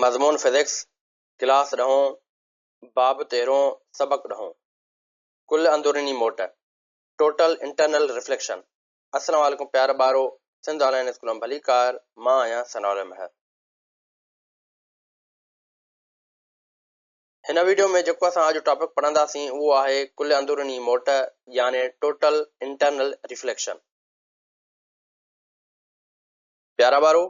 مضمون physics, class ڏهون، باب تيرهون، سبق ڏهون. ڪل اندروني موٽ، Total Internal Reflection، السلام عليڪم پيارا ٻارو، سنڌ آن لائين اسڪول ۾ ڀليڪار، مان آهيان ثناء مهر. هن ويڊيو ۾ جيڪو اسان اڄ ٽاپڪ پڙهنداسين اهو آهي ڪل اندروني موٽ يعني Total Internal Reflection. پيارا ٻارو،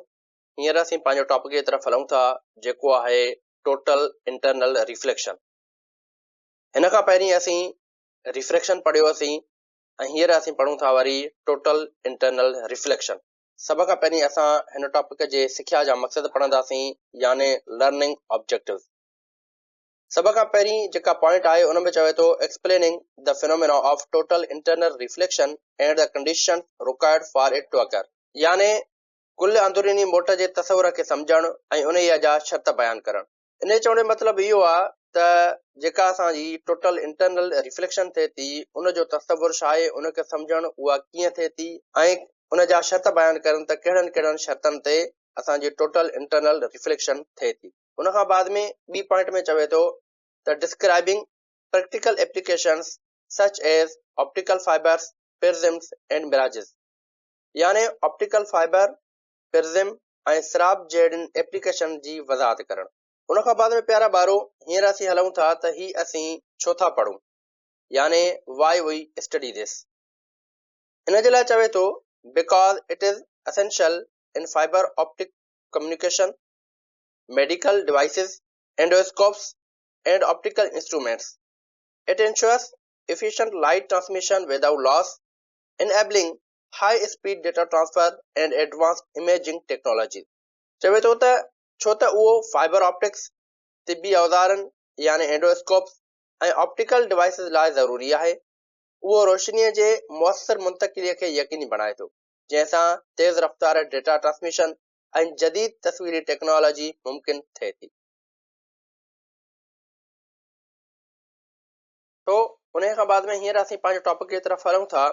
هينئر اسين پنهنجو ٽاپڪ جي طرف هلون ٿا جيڪو آهي ٽوٽل انٽرنل ريفليڪشن. هن کان پهرين اسين ريفريڪشن پڙهيوسين ۽ هينئر اسين پڙهون ٿا وري ٽوٽل انٽرنل ريفليڪشن. سڀ کان پهرين اسان هن ٽاپڪ جي سکيا جا مقصد پڙهنداسين يعني لرننگ آبجيڪٽوز. سڀ کان پهرين جيڪا پوائنٽ آهي ان ۾ چوي ٿو explaining the phenomena of total internal reflection and the conditions required for it to occur يعني ڪل اندروني موٽ جي تصور کي سمجهڻ ۽ انهيء جا شرط بيان ڪرڻ. انهيء چوڻ جو مطلب اهو آهي ته جيڪا اسان جي ٽوٽل انٽرنل ريفليڪشن ٿئي ٿي، ان جو تصور ڇا آهي، ان کي سمجهڻ، اها ڪيئن ٿئي ٿي ۽ ان جا شرط بيان ڪرڻ ته ڪهڙن ڪهڙن شرطن تي اسان جي ٽوٽل انٽرنل ريفليڪشن ٿئي ٿي. ان کان بعد ۾ ٻي پوائنٽ ۾ چوي ٿو ته describing practical applications such as optical fibres, prisms and mirages. يعني آپٽيڪل فائبر، پرزم ۽ سراب جهڙين ايپليڪيشن جي وضاحت ڪرڻ. ان کان بعد ۾ پيارا ٻارو هينئر اسين هلون ٿا ته هي اسين ڇو ٿا پڙهون يعني Why we study this. ان جي لاء چوي ٿو Because it is essential in fiber optic communication, medical devices, endoscopes and optical instruments. It ensures efficient light transmission without loss enabling high speed data transfer and advanced imaging technologies. چوي ٿو ته ڇو ته اهو فائبر آپٽڪس، طبي اوزارن يعني اينڊوسڪوپس ۽ optical devices لاء ضروري آهي، اهو روشنيء جي موثر منتقليء کي يقيني بڻائي ٿو، جنهن سان تيز رفتار ڊيٽا ٽرانسميشن ۽ جديد تصويري ٽيڪنالاجي ممڪن ٿئي ٿي. سو انهيء کان بعد ۾ هينئر اسين پنهنجي ٽاپڪ جي طرف هلون ٿا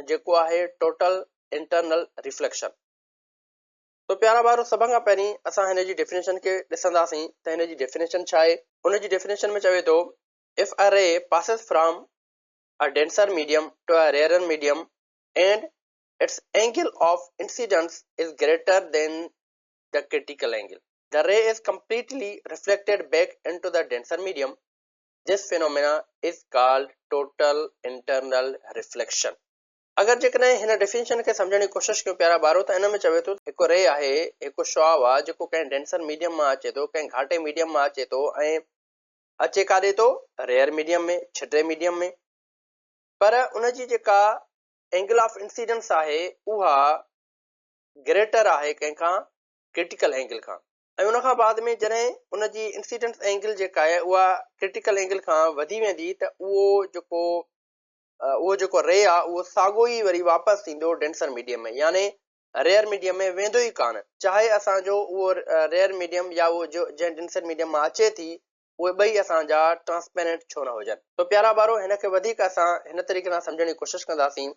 جيڪو آهي ٽوٽل انٽرنل ريفليڪشن. سو پيارا ٻارو سڀ کان پهرين اسان هن جي ڊيفينيشن کي ڏسنداسين ته هن جي ڊيفينيشن ڇا آهي. ان جي ڊيفينيشن ۾ چوي ٿو If a ray passes from a denser medium to a rarer medium and its angle of incidence is greater than the critical angle the ray is completely reflected back into the denser medium This phenomena is called total internal reflection. اگر جيڪڏهن هن definition کي سمجهڻ جي ڪوشش ڪيون پيارا ٻارو ته ان ۾ چوي ٿو ته هڪ ري آهي، هڪ شعاع آهي جيڪو ڪنهن ڊينسر ميڊيم مان اچي ٿو، ڪنهن گهاٽي ميڊيم مان اچي ٿو ۽ اچي ڪاڏي ٿو؟ ريئر ميڊيم ۾، ڇٽي ميڊيم ۾. پر ان جي جيڪا اينگل آف انسيڊنس آهي اها گريٽر آهي ڪنهن کان؟ ڪرٽيڪل اينگل کان ۽ ان کان بعد ۾ جڏهن ان جي انسيڊنس اينگل جيڪا آهي اها ڪرٽيڪل اينگل کان وڌي ويندي ته اهو جيڪو اهو جيڪو ري آهي اهو ساڳو ئي وري واپس ٿيندو ڊينسر ميڊيم ۾ يعني ريئر ميڊيم ۾ ويندو ئي ڪانه چاهي اسان جو اهو ريئر ميڊيم يا اهو جو جنهن ڊينسر ميڊيم مان اچي ٿي اهي ٻئي اسان جا ٽرانسپيرنٽ ڇو نه هجن. تو پيارا ٻارو هن کي وڌيڪ اسان هن طريقي سان سمجهڻ جي ڪوشش ڪنداسين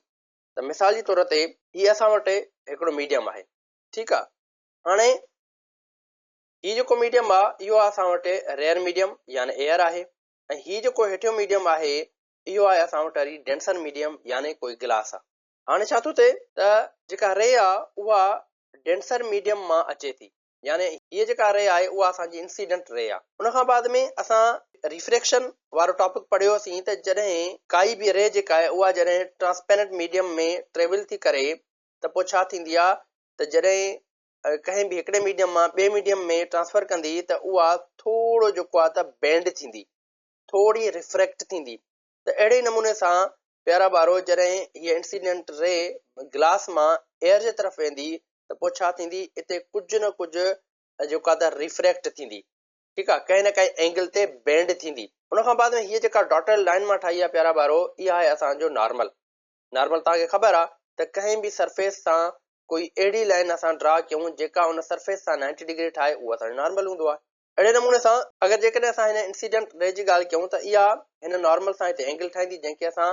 ته مثال جي طور تي هي اسان وٽ هڪڙو ميڊيم آهي ٺيڪ آ هاڻي هي جيڪو ميڊيم آ اهو آ اسان وٽ ريئر ميڊيم يعني ايئر آهي ۽ هي جيڪو هيٺيون ميڊيم آهي اهو آهي اسان وٽ وري ڊينسر ميڊيم يعني ڪوئي گلاس آ. هاڻي ڇا ٿو ٿئي ته جيڪا ري آ اها ڊينسر ميڊيم مان اچي ٿي يعني هيء جيڪا ري آهي اها اسان جي انسيڊنٽ ري آ. ان کان بعد ۾ اسان ريفريڪشن وارو ٽاپڪ پڙهيوسين ته جڏهن ڪائي به ري جيڪا آهي اها جڏهن ٽرانسپيرنٽ ميڊيم ۾ ٽريول ٿي ڪري ته پوء ڇا ٿيندي آ ته جڏهن ڪنهن به هڪڙي ميڊيم مان ٻئي ميڊيم ۾ ٽرانسفر ڪندي ته اها ٿورو جيڪو آهي ته بينڊ ٿيندي، ٿوري ريفريڪٽ ٿيندي ته اهڙي نموني سان پيارا ٻارو جڏهن هيء انسيڊنٽ ري گلاس مان ايئر جي طرف ويندي ته پوء ڇا ٿيندي اتي ڪجهه نه ڪجهه جيڪو آهي ته ريفريڪٽ ٿيندي ٺيڪ آهي ڪنهن نه ڪنهن اينگل تي بينڊ ٿيندي. ان کان بعد ۾ هيء جيڪا ڊاٽيڊ لائين مان ٺاهي آهي پيارا ٻارو اها آهي اسان جو نارمل. نارمل توهان کي خبر آ ته ڪنهن به سرفيس سان ڪوئي اهڙي لائين اسان ڊرا ڪيون جيڪا ان سرفيس سان نائنٽي ڊگري ٺاهي اهو اسان جو نارمل هوندو آهي. اهڙي نموني سان اگر جيڪڏهن اسان هن انسيڊنٽ ري جي ڳالهه ڪيون ته اها هن نارمل سان هتي اينگل ٺاهيندي جنهن کي اسان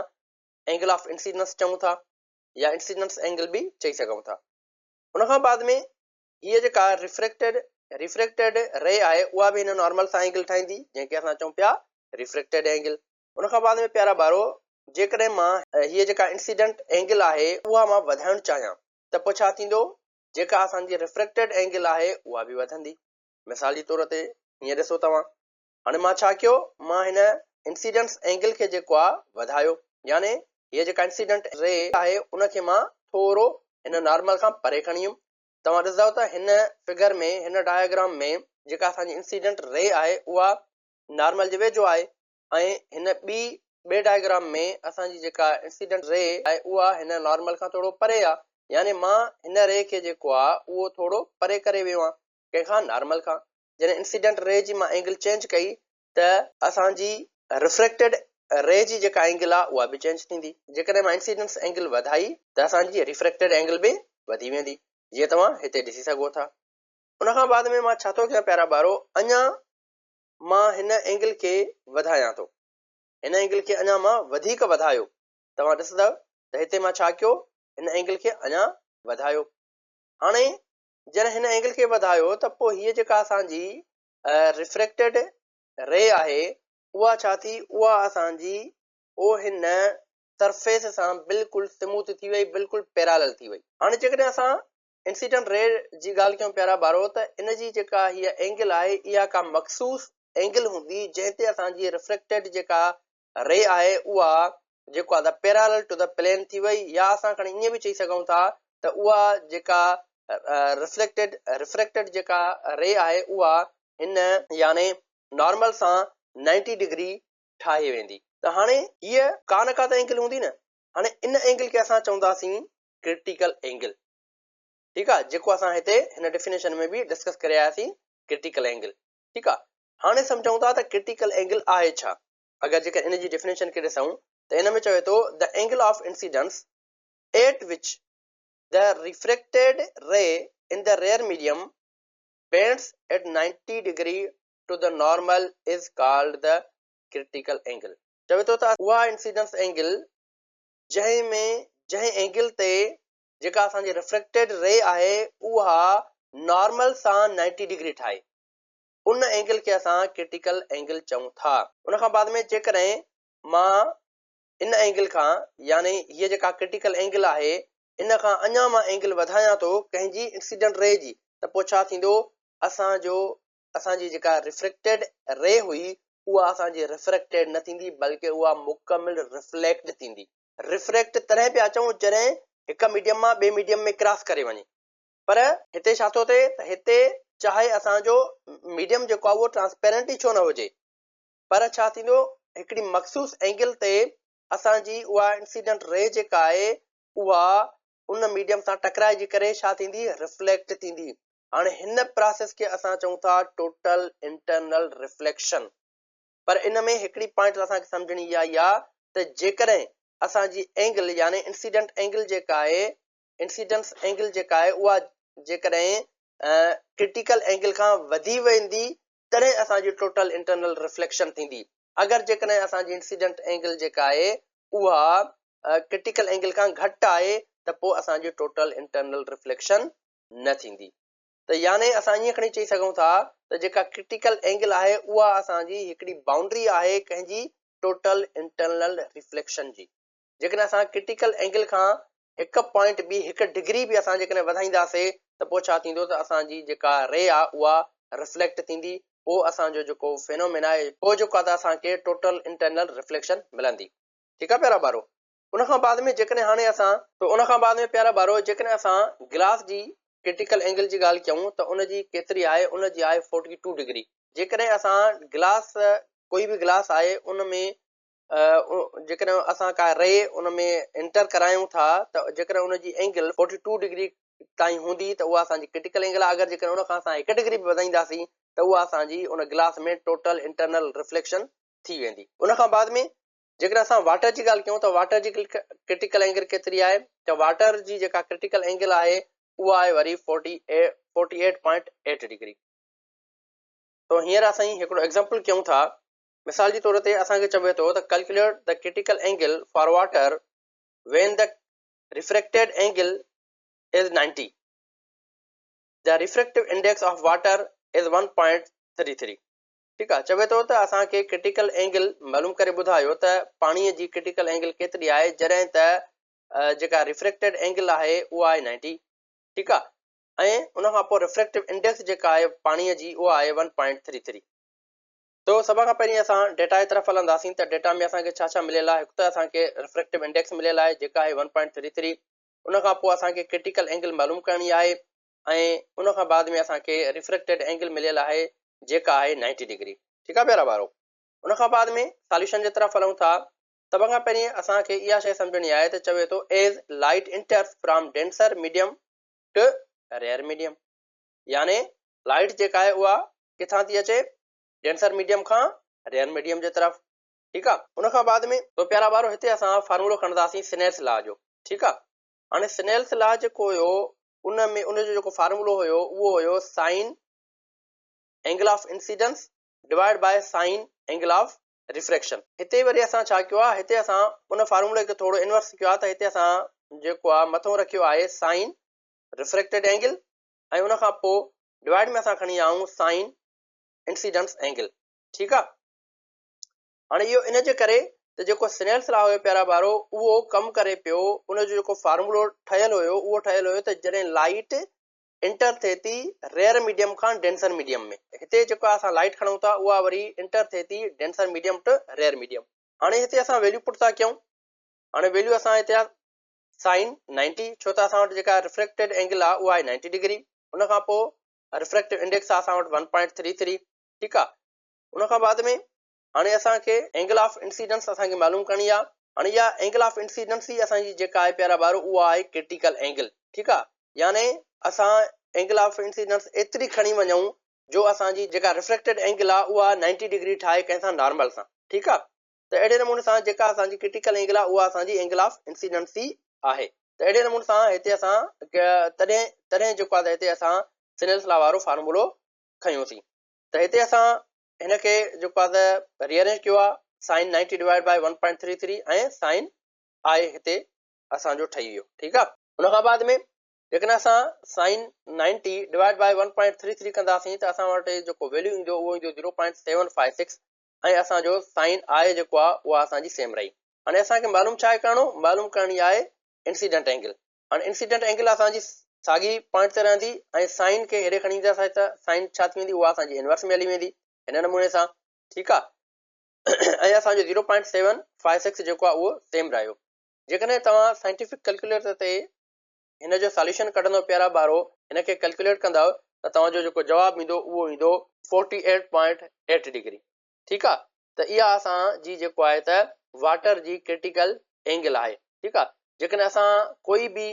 اينگل آف انسيڊنس چئون ٿا يا انسيڊنس اينگل به چئي سگهون ٿا. ان کان بعد ۾ هيء جيڪا ريفريڪٽيڊ. ريفريڪٽيڊ ري آهي اها به هن نارمل سان اينگل ٺاهيندي، جنهن کي اسان چئون پيا ريفريڪٽيڊ اينگل. ان کان بعد ۾ پيارا ٻارو، جيڪڏهن مان هيء جيڪا انسيڊنٽ اينگل آهي اها مان وڌائڻ چاهيان ته پوء ڇا ٿيندو؟ جيڪا اسان جي ريفريڪٽيڊ اينگل آهي اها به وڌندي. مثال جي طور تي هيئن ڏسو توهان، هاڻي مان ڇا ڪيو، مان هن انسيڊنس اينگل کي جيڪو آهي وڌايو، يعني هيء جيڪا انسيڊنٽ ري آهي ان کي مان ٿورو هن نارمل کان پري کڻي ويم. توهان ڏسندؤ ته هن فگر ۾، هن ڊاياگرام ۾ جيڪا اسان جي انسيڊنٽ ري آهي اها نارمل جي ويجهو آهي ۽ هن ٻي ٻئي ڊاياگرام ۾ اسان جي جيڪا انسيڊنٽ ري آهي اها هن نارمل کان ٿورو پري آهي، يعني مان هن ري کي جيڪو آهي اهو ٿورو پري ڪري ويو آهيان. ڪنهن کان؟ نارمل کان. جڏهن انسيڊنٽ ري جي مان اينگل چينج ڪئي ته اسان جي ريفريڪٽيڊ ري جي جيڪا اينگل آهي اها به چينج ٿيندي. جيڪڏهن مان انسيڊنس اينگل وڌائي ته اسان جي ريفريڪٽيڊ اينگل به وڌي ويندي، جيئن توهان هتي ڏسي سگهو ٿا. ان کان بعد ۾ مان ڇا ٿو ڪيان پيارا ٻارو، اڃا مان هن اينگل کي وڌايان ٿو. هن اينگل کي اڃا مان وڌيڪ وڌايو، توهان ڏسندؤ ته هتي مان ڇا ڪيو، هن اينگل کي اڃا وڌايو. هاڻي جڏهن هن اينگل کي وڌايو ته پوء هيء جيڪا اسان جي ريفريڪٽيڊ ري آهي اها ڇا ٿي؟ اها اسان جي او هن سرفيس سان بلڪل سموٿ ٿي وئي، بلڪل پيرالل ٿي وئي. هاڻي جيڪڏهن اسان انسيڊنٽ ري جي ڳالهه ڪيون پيارا ٻارو ته ان جي جيڪا هيء اينگل آهي اها ڪا مخصوص اينگل هوندي جنهن تي اسان جي ريفريڪٽيڊ جيڪا ري آهي اها جيڪو آهي ته پيرالل ٽو the plain ٿي وئي، يا اسان کڻي ائين به چئي سگهون ٿا ته اها جيڪا ريفليڪٽيڊ ريفريڪٽيڊ جيڪا ري آهي اها هن يعني نارمل سان 90 ڊگري ٺاهي ويندي. ته هاڻي هيء ڪا نه ڪا ته اينگل هوندي نه، هاڻي ان اينگل کي اسان چونداسين ڪرٽيڪل اينگل. ٺيڪ آهي، جيڪو اسان هتي هن ڊيفينيشن ۾ به ڊسڪس ڪري آياسين ڪرٽيڪل اينگل. ٺيڪ آهي، هاڻي سمجهون ٿا ته ڪرٽيڪل اينگل آهي ڇا؟ اگر جيڪر ان جي ڊيفينيشن کي ڏسون ته ان ۾ چوي ٿو The angle of incidence at which the refracted ray in the rare medium bends at 90 degree to the normal is called the critical angle. چوي ٿو ته اها انسيڊنس اينگل جنهن ۾ جنهن اينگل تي جيڪا اسان جي ريفريڪٽيڊ ري آهي اها نارمل سان 90 ڊگري ٺاهي، ان اينگل کي اسان ڪرٽيڪل اينگل چئون ٿا. ان کان بعد ۾ جيڪڏهن مان ان اينگل کان يعني هيء جيڪا ڪرٽيڪل اينگل آهي ان کان اڃا مان اينگل وڌايان ٿو ڪنهن جي انسيڊنٽ ري جي ته پوء ڇا ٿيندو، اسان جو اسان جي جيڪا ريفريڪٽيڊ ري هئي اها اسان جي ريفريڪٽيڊ نه ٿيندي بلڪه اها مڪمل ريفليڪٽ ٿيندي. ريفريڪٽ تڏهن پيا چئون جڏهن هڪ ميڊيم مان ٻئي ميڊيم ۾ ڪراس ڪري وڃي. پر هتي ڇا ٿو ٿئي ته هتي چاهي اسان جو ميڊيم جيڪو آهي اهو ٽرانسپيرنٽ ئي ڇو نه هجي پر ڇا ٿيندو هڪڙي مخصوص اينگل تي اسان جي اها انسيڊنٽ ري جيڪا آهي اها ان ميڊيم سان ٽڪرائجي ڪري ڇا ٿيندي ريفليڪٽ ٿيندي. هاڻي هن پراسيس کي اسان چئون ٿا ٽوٽل انٽرنل ريفليڪشن. پر ان ۾ هڪڙي پوائنٽ اسان کي سمجهڻي اها ئي آهي ته جيڪڏهن اسان جي اينگل يعني انسيڊنٽ اينگل جيڪا آهي انسيڊنس اينگل جيڪا آهي اها جيڪڏهن ڪرٽيڪل اينگل کان وڌي ويندي تڏهن اسان جي ٽوٽل انٽرنل ريفليڪشن ٿيندي. اگر جيڪڏهن اسان جي انسيڊنٽ اينگل جيڪا آهي اها ڪرٽيڪل اينگل کان گهٽ آهي ته پوء اسان جي ٽوٽل انٽرنل ريفليڪشن نه ٿيندي. ته يعني اسان ائين کڻي چئي سگهون ٿا ته جيڪا ڪرٽيڪل اينگل آهي اها اسان جي هڪڙي بائونڊري آهي ڪنهن جي ٽوٽل انٽرنل ريفليڪشن جي. جيڪڏهن اسان ڪرٽيڪل اينگل کان هڪ پوائنٽ به هڪ ڊگري به اسان جيڪڏهن وڌائينداسي ته پوء ڇا ٿيندو ته اسان جي جيڪا ري آ اها ريفليڪٽ ٿيندي، پوء اسان جو جيڪو فينومينا آهي پوء جيڪو آ ته اسان کي ٽوٽل انٽرنل ريفليڪشن ملندي. ٺيڪ آ پيارا ٻارو. ان کان بعد ۾ جيڪڏهن هاڻي اسان. ته ان کان بعد ۾ پيارا ٻارو جيڪڏهن اسان گلاس جي ڪرٽيڪل اينگل جي ڳالهه ڪيون ته ان جي ڪيتري آهي ان جي آهي فورٽي ٽو ڊگري. جيڪڏهن اسان گلاس ڪوئي به گلاس آهي ان ۾ جيڪڏهن اسان ڪا ري ان ۾ انٽر ڪرايون ٿا ته جيڪڏهن ان جي اينگل فورٽي ٽو ڊگري تائين هوندي ته اها اسان جي ڪرٽيڪل اينگل آهي. اگر جيڪڏهن ان کان اسان هڪ ڊگري به وڌائينداسين ته اها اسان جي ان گلاس ۾ ٽوٽل انٽرنل ريفليڪشن ٿي ويندي. ان کان بعد ۾ جيڪڏهن اسان واٽر جي ڳالهه ڪيون ته واٽر جي ڪرٽيڪل اينگل ڪيتري آهي ته واٽر جي جيڪا ڪرٽيڪل اينگل آهي اها آهي وري 48.8 ڊگري. تو هينئر اسين هڪڙو ايگزامپل ڪيون ٿا. مثال جي طور تي اسان کي چوي ٿو ته calculate the critical angle for water when the refracted angle is 90. The refractive index of water از 1.33. ٺيڪ آ، چوي ٿو ته اسان کي ڪرٽيڪل اينگل معلوم ڪري ٻڌايو ته پاڻي جي ڪرٽيڪل اينگل ڪيتري آهي جڏهن ته جيڪا ريفريڪٽيڊ اينگل آهي اها آهي 90. ٺيڪ آ، ۽ ان کان پوء ريفريڪٽو انڊيڪس جيڪا آهي پاڻي جي اها آهي 1.33. تو سڀ کان پهرين اسان ڊيٽا جي طرف هلنداسين ته ڊيٽا ۾ اسان کي ڇا ڇا مليل آهي. هڪ ته اسان کي ريفريڪٽو انڊيڪس مليل آهي جيڪا آهي 1.33. ان کان پوء اسان کي ڪرٽيڪل اينگل معلوم ڪرڻي آهي ۽ ان کان بعد ۾ اسان کي ريفريڪٽيڊ اينگل مليل آهي جيڪا آهي 90 ڊگري. ٺيڪ آهي پيارا ٻارو، ان کان بعد ۾ ساليوشن جي طرف هلون ٿا. سڀ کان پهرين اسان کي اها شيء سمجهڻي آهي ته چوي ٿو as light enters from denser medium to rarer medium, يعني لائٽ جيڪا آهي اها ڪٿان ٿي اچي؟ ڊينسر ميڊيم کان ريئر ميڊيم جي طرف. ٺيڪ آ، ان کان بعد ۾ تو پيارا ٻارو هتي اسان فارمولو کڻنداسين سنيلس لا جو. ٺيڪ آ، هاڻي سنيلس لا جيڪو هيو ان ۾ ان جو جيڪو فارمولو هيو اهو هيو sine angle of incidence divide by sine angle of refraction. هتي وري اسان ڇا ڪيو آهي، هتي اسان ان فارمولي کي ٿورو انورس ڪيو آهي ته هتي اسان جيڪو آهي مٿو رکيو آهي سائن ريفريڪٽيڊ اينگل ۽ ان کان پوء ڊوائيڊ ۾ اسان کڻي آيا آهيون سائن انسيڊنس اينگل. ٺيڪ آهي، هاڻي اهو ان جي ڪري ته جيڪو سنيلس لا هيو پيارا ٻارو اهو ڪم ڪري پيو، ان جو جيڪو فارمولو ٺهيل هيو اهو ٺهيل هيو ته جڏهن لائيٽ انٽر ٿئي ٿي ريئر ميڊيم کان ڊينسر ميڊيم ۾، هتي جيڪا اسان لائيٽ کڻون ٿا اها وري انٽر ٿئي ٿي denser medium to rarer medium. هاڻي هتي اسان ويليو پٽ ٿا ڪيون، هاڻي ويليو اسان هتي سائن 90، ڇو ته اسان وٽ جيڪا ريفريڪٽيڊ اينگل آهي اها آهي 90 ڊگري، ان کان پوء ريفريڪٽو انڊيڪس آهي اسان وٽ 1.33. ٺيڪ آهي، ان کان بعد ۾ هاڻي اسان کي اينگل آف انسيڊنس اسان کي معلوم ڪرڻي آهي. هاڻي اها اينگل آف انسيڊنس ئي اسان جي جيڪا آهي پيارا ٻارو اها آهي ڪرٽيڪل اينگل. ٺيڪ آهي، يعني اسان اينگل آف انسيڊنس ايتري کڻي وڃون جو اسان جي جيڪا ريفريڪٽيڊ اينگل آهي اها 90 ڊگري ٺاهي ڪنهن سان نارمل سان. ٺيڪ آهي، ته اهڙي نموني سان جيڪا اسان جي ڪرٽيڪل اينگل آهي اها اسان جي اينگل آف انسيڊنس ئي آهي. ته اهڙي نموني سان هتي اسان تڏهن تڏهن جيڪو آهي هتي اسان سنيلس لا وارو فارمولو کنيوسين. ته هتي اسان هن کي جيڪو آهي ته ري ارينج ڪيو آهي سائن 90 ڊوائيڊ بائي 1.33 ۽ سائن آء هتي اسان جو ٺهي ويو. ٺيڪ آهي، ان کان بعد ۾ جيڪڏهن اسان سائن 90 ڊوائيڊ بائي 1.33 ڪنداسين ته اسان وٽ جيڪو ويليو ايندو اهو ايندو 0.756 ۽ اسان جو سائن آء جيڪو آهي اها اسان جي سيم رهي. هاڻي اسان کي معلوم ڇا آهي ڪرڻو؟ معلوم ڪرڻي آهي انسيڊنٽ اينگل. هاڻي انسيڊنٽ اينگل اسان جي ساڳي پوائنٽ تي رهندي ۽ سائن کي هيڏي کڻي اينداسين ته سائن ڇا ٿي ويندي؟ اها اسان جي انورس ۾ هلي ويندي هن نموني سان. ٺيڪ آ، ۽ اسان جو 0.756 جيڪو آ اهو سيم رهيو. جيڪڏهن توهان سائنٽيفڪ ڪلڪيوليٽر تي هن جو ساليوشن ڪڍندو پيارا ٻارو، هن کي ڪلڪيوليٽ ڪندؤ ته توهان جو جيڪو جواب ايندو اهو ايندو 48.8 ڊگري. ٺيڪ آ، ته اها اسان جي جيڪو آهي ته واٽر جي ڪرٽيڪل اينگل آهي. ٺيڪ آ، جيڪڏهن اسان ڪوئي به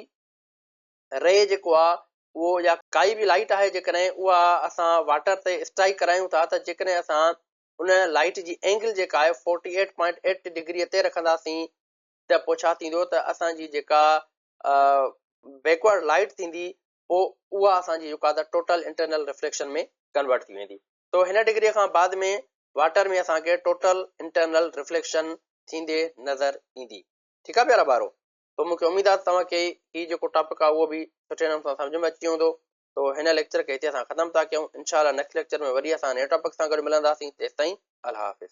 ري جيڪو آ اهو يا ڪائي به لائٽ آهي جيڪڏهن اها اسان واٽر تي اسٽرائڪ ڪرايون ٿا ته جيڪڏهن اسان ان لائٽ جي اينگل جيڪا آهي 48.8 ڊگري تي رکنداسين ته پوء ڇا ٿيندو ته اسان جي جيڪا بيڪورڊ لائٽ ٿيندي پوء اها اسان جي جيڪا ته ٽوٽل انٽرنل ريفليڪشن ۾ ڪنورٽ ٿي ويندي. تو هن ڊگري کان بعد ۾ واٽر ۾ اسان کي ٽوٽل انٽرنل ريفليڪشن ٿيندي نظر ايندي. ٺيڪ آ پيارا ٻارو، تو مونکي اميد آ ته توهان کي هي جيڪو ٽاپڪ آ اهو به سٺي نموني سان سمجهه ۾ اچي ويو هوندو. تو هن ليڪچر کي هتي اسان ختم ٿا ڪيون. انشاء الله نيڪسٽ ليڪچر ۾ وري اسان نئين ٽاپڪ سان گڏ ملنداسين. تيستائين الله حافظ.